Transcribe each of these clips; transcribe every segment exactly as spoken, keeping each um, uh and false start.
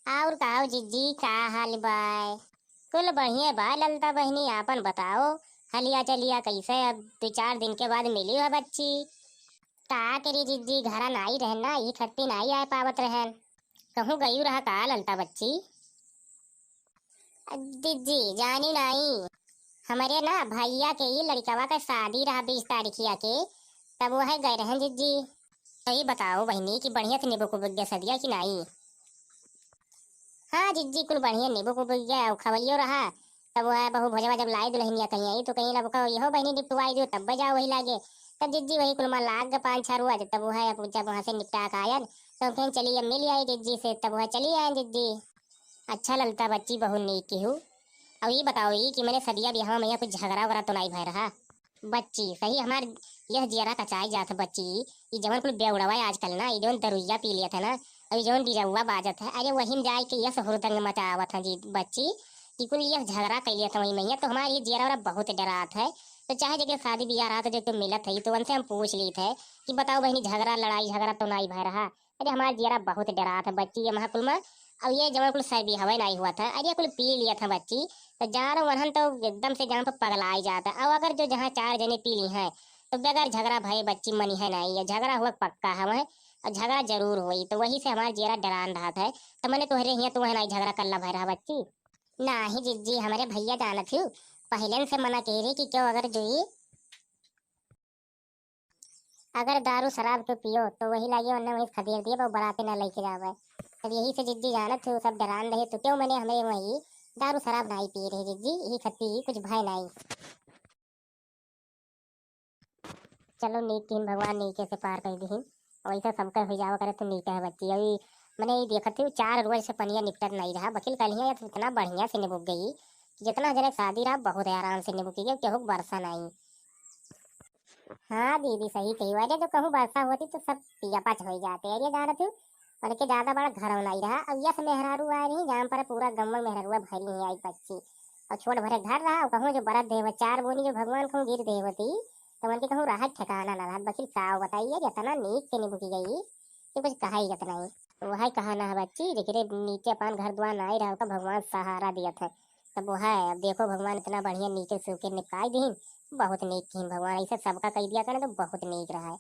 और का हो जिज्जी, का हाल बाय? कुल बढ़िया बा ललता बहिनी, आपन बताओ। हलिया चलिया कैसे? अब दो चार दिन के बाद मिली हो बच्ची। का करी जिज्जी, घरा नाई रहन ना, यही खत्ती नाई आए पावत रहन। कहूँ गई रहा का ललता बच्ची? जिज्जी, जानी नाई, हमरे ना भैया के ही लड़कवा के शादी रहा बीस तारीखिया के, तब वह गए रहन जिज्जी। तो ये बताओ बहिनी कि बढ़िया से निबुक उबुक गया सदिया कि नाई? हाँ जिज्जी, कुल बढ़िया निबुक उबुक गया और खवैयो रहा। तब वह बहू भोजवा जब लाई दुल्हनिया कहीं आई तो कहीं लबका यहो बहिनी निपटवाई दियो तब जाओ वही लागे। तब जिज्जी वही कुल मा लाग गए पाँच छह रोज, तब वह अब जब वहाँ से निपटा के आयन तो कहीं चली अब मिल आई जिज्जी से, तब वह चली आयन जिज्जी। अच्छा ललता बच्ची, बहुत नीक की हूँ। अब ये बताओ ई कि मैंने सदिया बियाह में यहाँ कुछ झगड़ा वगड़ा तो नहीं भय रहा? बच्ची, सही हमार यह जियरा कचाई जात है बच्ची। ई जवन कुल बेउड़वा है आजकल ना, ई जवन दरुइया पी लिया था ना, और ई जवन डिरौआ बाजत है, अरे वही में जाए के यस हुरदंग मचावत है जी बच्ची, कि कुल यह झगड़ा कर लिया था वही में, तो हमार ये जियरा वाला बहुत डरात है। तो चाहे जगह शादी बियाह रहा तो जो तुम मिलत है तो उनसे हम पूछ ली थे कि बताओ बहनी, झगड़ा लड़ाई झगड़ा तो नहीं भय रहा? अरे हमार जियरा बहुत डरात है बच्ची, ये महा कुल में, अब ये जवन कुल सर बियाह नहीं हुआ था, अरे कुल पी लिया था बच्ची, तो जानो वहन तो एकदम से जान पर पगलाई जात है। और अगर जो जहाँ चार जने पी ली हैं तो बगैर झगड़ा भय बच्ची मनी है नहीं, ये झगड़ा हुआ पक्का है वह, और झगड़ा जरूर हुई, तो वही से हमार जियरा डरान रहा था। तो मैंने तोहरे हियाँ तो वह नहीं झगड़ा करला भय रहा बच्ची। नाही जिज्जी, हमारे भैया जानत हूँ, पहले से मना कह रही कि क्यों अगर जो ये अगर दारू शराब के पियो तो वही लागे उन्हें वही खदेड़ दिए, पर बराते ना लेके जावे। तब यही से जिज्जी जानत हो सब डरान रहे, तो क्यों मैंने हमें वही दारू शराब नहीं पी रहे जिज्जी, यही खत्ती ही कुछ भय नहीं। चलो नीक किन भगवान नीके से पार कर दिहिन, और ऐसा सबका हो जावा करे तो नीक है बच्ची। अभी मैंने ये देखत हूँ चार रोज से पनिया निपटत नहीं रहा, बकिल कलिया या तो इतना बढ़िया से निबुक गई, जितना जने शादी रहा बहुत आराम से निबुकी गई, केहू के बरसा नहीं। हाँ दीदी, सही कही। अरे, जो कहूँ बरसा होती तो सब पिया पाच हो जाते। अरे, जानत हूँ, उनके ज्यादा बड़ा घर नहीं रहा। अब यस मेहरारू आ रही, जहाँ पर पूरा गम्मा मेहरारू भरी ही आई बच्ची। और छोट भरे घर रहा, और कहूँ जो बरत देव, चार बोनी जो भगवान कहूँ गिर देवती, तो उनके कहूँ रहा ठिकाना ना रहा। बकिल का बताइए, जितना नीक के निबुकी गई, कि कुछ कहा ही जतना ही। तो वही कहा ना है बच्ची, जेकरे नीचे अपन घर द्वार ना ही रहा, ओका भगवान सहारा दिया था। तब वो है, अब देखो भगवान इतना बढ़िया नीचे सूखे निपटाई दीन, बहुत नीक किन भगवान, ऐसे सबका कह दिया करे तो बहुत नीक रहा है।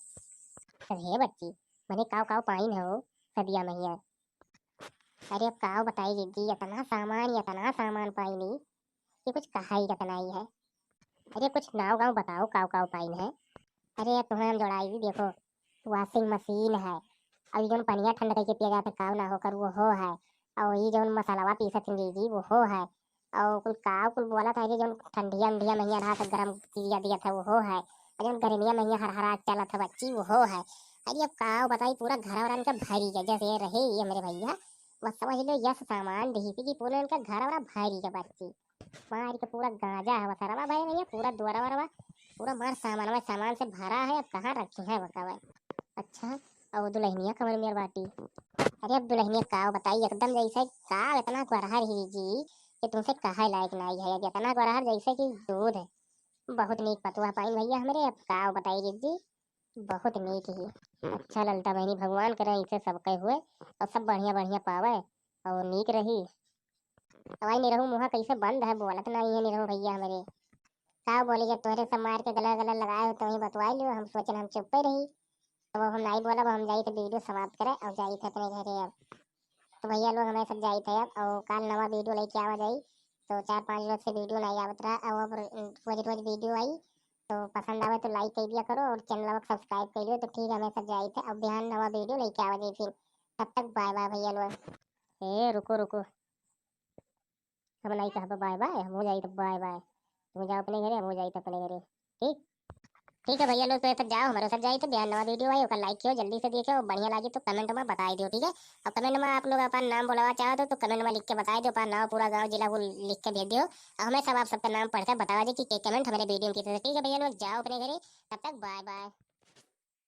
तब हे बच्ची, मने काव काव पाइन है हो सदिया मैया? अरे अब काव बताई जिज्जी, इतना सामान, इतना सामान पाइनी कि कुछ कहा ही इतना ही है। अरे कुछ नाव गाँव बताओ काव काव पाइन है। अरे अब तुम्हें हम जोड़ाई दी, देखो washing machine है, और ये जौन पनिया ठंड करके पिया जाता काव ना होकर वो हो है, और ये जौन मसालावा पीसत हैं जी वो हो है, और कुल काव कुल बोला था, ये जौन ठंडिया उंडिया महिया रहा था गरम किया दिया था वो हो है, और जौन गर्मिया महिया हर हरा चला था बच्ची वो हो है। अरे अब काव बताई, पूरा घर वाला इनका भरी गया, जैसे ये रहे ये मेरे भैया, बस समझ लो यस सामान ढीसी की पूरा इनका घर वाला भरी गया बच्ची। मार के पूरा गांजा हवा सरवा भाई भैया, पूरा दुआरा वरवा, पूरा मार सामानवा सामान से भरा है, अब कहाँ रखी है बतावे। अच्छा, और दुल्हनिया कमर में बाटी। अरे अब दुल्हनिया का बताई, एकदम जैसे का इतना गोरहर ही जी कि तुमसे कहे लायक नहीं है, अब इतना गोरहर जैसे कि दूध है। बहुत नीक पतुआ पाइन भैया हमरे, अब का बताई जी, बहुत नीक ही। अच्छा ललता बहनी, भगवान करे इसे सबके हुए और सब बढ़िया बढ़िया पावे और नीक रही। तवाई निरहू मुहा कैसे बंद है, बोलत नहीं है निरहू भैया हमरे। का बोली, जब तोहरे सब मार के गला गला लगाए हो तो वही बतवाई लियो, हम सोचन हम चुप्पे रही। तो अब हम नहीं बोलब, हम जाई थे वीडियो समाप्त करे और जाई थे अपने घरे। अब तो भैया लोग हमें सब जाई थे अब, और काल नवा वीडियो लेके आवा जाई। तो चार पांच रोज से वीडियो नहीं आवत रहा, और अब रोज रोज वीडियो आई, तो पसंद आवे तो लाइक कर दिया करो और चैनल को सब्सक्राइब कर लियो। तो ठीक है, हमें सब जाई थे, अब बिहान नवा वीडियो लेके आवा जाई फिर। तब तक बाय बाय भैया लोग। ए रुको रुको, हम नहीं कहबा बाय बाय, हम हो जाई तो बाय बाय। तुम जाओ अपने घरे, हम हो जाई तो अपने घरे। ठीक, ठीक है भैया लोग, तो ये सब जाओ, हमारे सब जाई तो बिहान नवा वीडियो आई, ओकर लाइक कियो, जल्दी से देखियो, बढ़िया लागी तो कमेंट में बताई दियो, ठीक है? और कमेंट में आप लोग अपन नाम बोलावा चाहो तो, तो कमेंट में लिख के बताई दियो, अपन नाम पूरा गाँव जिला को लिख के भेज दियो, और हमें सब आप सबका नाम पढ़कर बतावा जी कि के कमेंट हमारे वीडियो में कितने। ठीक है भैया लोग, जाओ अपने घरे, तब तक बाय बाय।